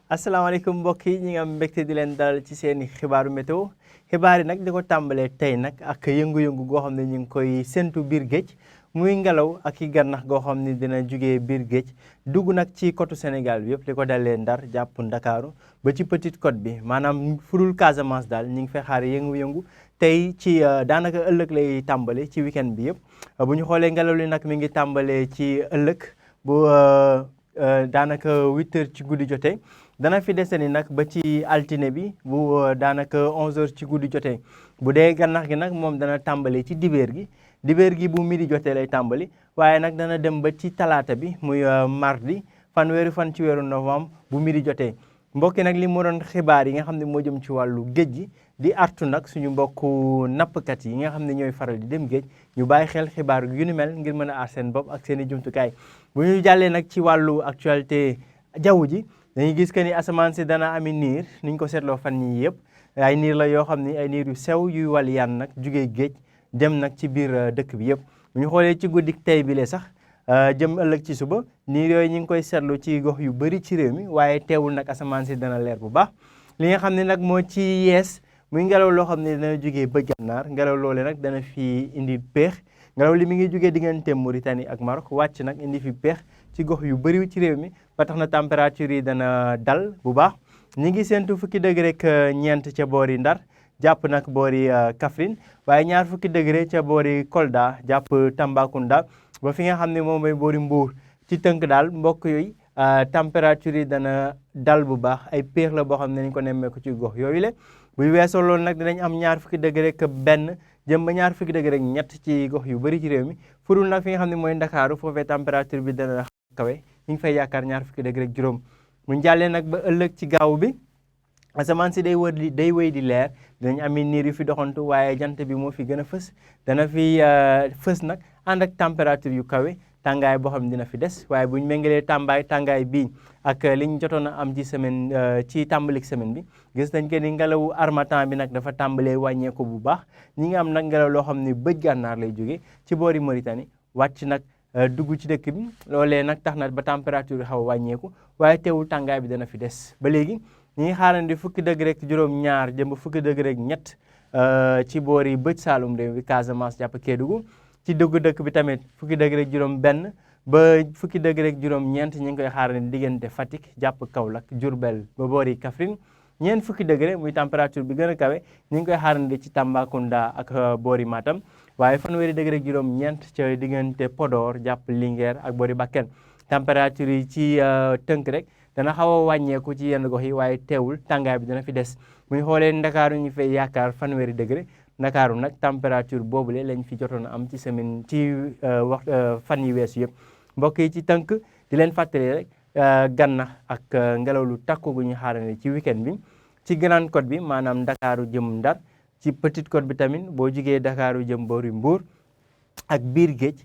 asalaamaaleykum mbokk yi ñi nga am mbégte di leen dalal ci seeni xibaaru météo xibaar yi nag di ko tàmbalee tey nag ak yëngu-yëngu goo xam ne ñu ngi koy séntu biir géej muy ngelaw ak i gannax goo xam ne dina jugee biir géej dugg nag ci côte Sénégal bi yëpp li ko dalee Ndar jàpp Ndakaaru ba ci Petite Côte bi maanaam furul Casamance daal ñu ngi fay xaar yëngu-yëngu tey ci daanaka ëllëg lay tàmbale ci weekend bi yëpp bu ñu xoolee ngelaw li nag mi ngi tàmbalee ci ëllëg bu daanaka 8 heures ci guddi jotee dana fi deseni nag ba ci altine bi bu daanaka 11 heures ci guddi jotee bu dee gannax gi nag moom dana tàmbale ci dibéer gi bu midi jotee lay tàmbali waaye nag dana dem ba ci talaata bi muy mardi fanweeri fan ci weeru novembre bu midi jotee mbokki nag li mu doon xibaar yi nga xam ne moo jëm ci wàllu géej gi di artu nag suñu mbokku nappkat yi nga xam ne ñooy faral di dem géej ñu bàyyi xel xibaar yu ni mel ngir mën a aar seen bopp ak seen i jumtukaay bu ñu jàllee nag ci wàllu actualité jaww ji dañuy gis que ni asamaan si dana ami niir ni ñu ko seetloo fan yii yëpp ay niir la yoo xam ne ay niir yu sew yuy waliyaan nag jugee géej dem nag ci biir dëkk bi yëpp bu ñu xoolee ci guddik tey bi le sax jëm ëllëg ci suba niir yooyu ñu ngi koy seetlu ci gox yu bëri ci réew mi waaye teewul nag asamaan si dana leer bu baax li nga xam ne nag moo ci yees muy ngelaw loo xam ne dana jugee ba gànnaar ngelaw loole nag dana fi indi péex ngelaw li mi ngi jugee diggante Mauritanie ak Maroc wàcc nag indi fi péex ci gox yu bëri ci réew mi ba tax na température yi dana dal bu baax ñi ngi séntu fukki degré ak ñeent ca boori Ndar jàpp nag boori Kaffrine waaye ñaar fukki degré ca boori Kolda jàpp Tambacounda ba fi nga xam ne moom mooy boori Mbour ci tënk daal mbokk yooyu température yi dana dal bu baax ay péex la boo xam ne nañ ko nemmeeku ci gox yooyu la buy weesoo loolu nag dinañ am ñaar fukki degré ak benn jëm ba ñaar fukki degré ak ñett ci gox yu bëri ci réew mi furul nag fi nga xam ne mooy Ndakaaru foofee température bi dana kawe ñu ngi fay yaakaar ñaar fukki degré ak juróom bu ñu jàllee nag ba ëllëg ci gaaw bi asamaan si day wéy di leer dinañ ami niir yu fi doxantu waaye jant bi moo fi gën a fës dana fi fës nag ànd ak température yu kawe tàngaay boo xam ne dina fi des waaye bu ñu méngalee tàngaay bii ak li ñu jotoon a am ci semaine ci tàmbalik semaine bi gis nañ que ni ngelawu harmattan bi nag dafa tàmbalee wàññeeku bu baax ñi ngi am nag ngelaw loo xam ne bëj gànnaar lay jóge ci boori Mauritanie wàcc nag dugg ci dëkk bi loolee nag tax na ba température yi xaw a wàññeeku waaye teewul tàngaay bi dana fi des ba léegi ñi ngi xaarandi fukki degré ak juróom-ñaar jëm ba fukki degré ak ñett ci boori bëj Saalum réew bi Casamance jàpp Kédougou ci dugg dëkk bi tamit fukki degré ak juróom benn ba fukki degré ak juróom ñeent ñu ngi koy xaarandi diggante Fatick jàpp Kaolack Diourbel ba boori Kaffrine ñeent fukki degré muy température bi gën a kawe ñu ngi koy xaarandi ci Tambacounda ak boori Matam waaye fanweeri degré ak juróom ñeent ca diggante Podor jàpp Linguère ak boori Bakel température yi ci tënk rek dana xaw a wàññeeku ci yenn gox yi waaye teewul tàngaay bi dana fi des bu ñu xoolee Ndakaaru ñu fay yaakaar fanweeri degré Ndakaaru nag température boobule lañ fi jotoon a am ci semaine ci fan yi weesu yëpp mbokk yi ci tënk di leen fàttali rek gannax ak ngelaw lu takku gu ñu xaarane ci weekend bi ci Grande Côte bi maanaam Ndakaaru jëm Ndar ci Petite Côte bi tamit boo jugee Ndakaaru jëm boori Mbour ak biir géej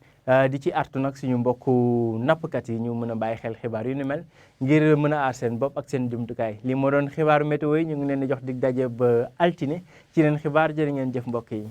di ci artu nag suñu mbokku nappkat yi ñu mën a bàyyi xel xibaar yu ni mel ngir mën a aar seen bopp ak seen jumtukaay li moo doon xibaaru météo yi ñu ngi leen di jox dig daje ba altine ci leen xibaar jërë ngeen jëf mbokk yi